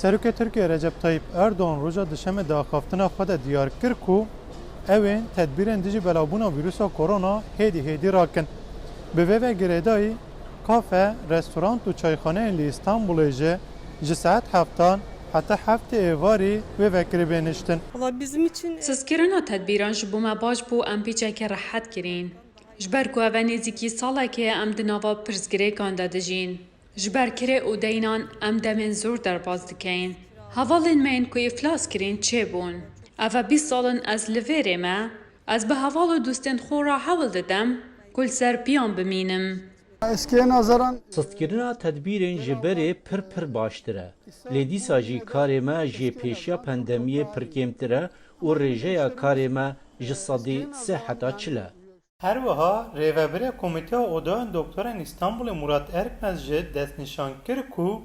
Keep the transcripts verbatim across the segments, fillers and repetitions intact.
Serokê Tirkiyê Recep Tayyip Erdogan roja Duşemê di axaftina xwe de diyar kir ku ew ên tedbîrên dijî belavbûna vîrusa korona hêdî hêdî rakin. Bi vê ve girêdayî, kafe, restorant û çayxaneyên li Îstanbulê jî ji saet heftan heta heftê êvarî wê vekirî bê niştin. Valla bizim için, e, Sistkirina tedbîran ji bo me baş bû, em pîçekê rehet kirîn. Ji ber ku ev e nêzîkî salekê em di nava pirsgirêkan de dijîn. Ji ber kirê û deynan em demên zor derbas dikeyin. Hevalên me yên ku îflas kirîn çêbûn. Ev e bîst sal in ez li vêrê me. Ez bi heval û dostên xwe re hewl didim ku li ser piyan bimînim. Eskiye nazaran. Sistkirina tedbîrên ji berê pir pir baştir e. Lê dîsa jî karê me jê pêşiya pandemiyê pir kêmtir e û rêjeya karê me ji sedî sê heta çil e. Her wiha rêvebirê Komîteya Odeyan Doktorên Îstanbulê Murat Erkmez jî destnîşan kir ku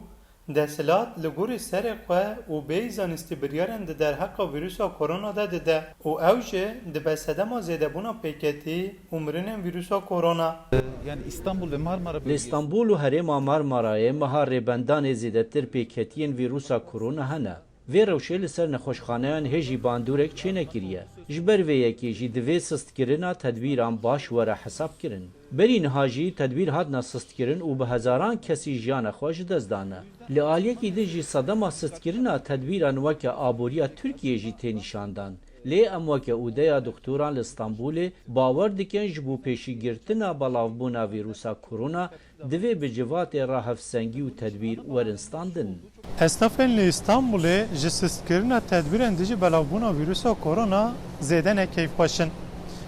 desthilat li gorî serê xwe û bêyî zanistî biryarên di derheqa vîrusa korona de dide û ew jî dibe sedema zêdebûna pêketî û mirinên vîrusa korona. Yani İstanbul ve Marmara Li bölgesi. Îstanbul û herêma Marmarayê meha rêbendanê zêdetir pêketiyên vîrusa korona hene. Vê rewşê li ser nexweşxaneyan hê jî bandorek çênekiriye. Ji ber vê yekê jî divê sistkirina tedbîran baş were hesabkirin. Berî niha jî tedbîr hatine sistkirin û bi hezaran kesî jiyana xwe ji dest dane. Li aliyekî din jî sedema sistkirina tedbîran weke aboriya Tirkiyê jî tê nîşandan. Lê em weke odeya doktoran li Stenbolê bawer dikin ji bo pêşîgirtina belavbûna vîrusa korona divê bi civatê re hevsengî û tedbîr werin standin. Esnafên li Îstanbulê ji sistkirina tedbîrên dijî belavbûna vîrusa korona zêde nekeyfxweş in.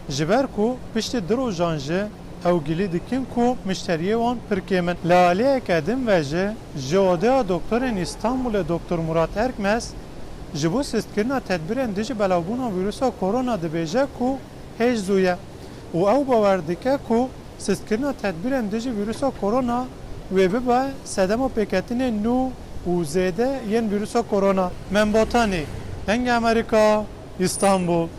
Ji ber ku piştî du rojan jî ew gilî dikin ku mişteriyê wan pir kêm in. Li aliyeke din ve jî ji Odeya Doktorên Îstanbulê Doktor Murat Erkmez ji bo sistkirina tedbîrên dijî belavbûna vîrusa korona dibêje ku hêj zû ye û ew bawer dike ku sistkirina tedbîrên dijî vîrusa korona wê bibe sedema pêketinên nû û zêde yên vîrusa korona. Membatanî, Dengê Amerîka, Îstanbul.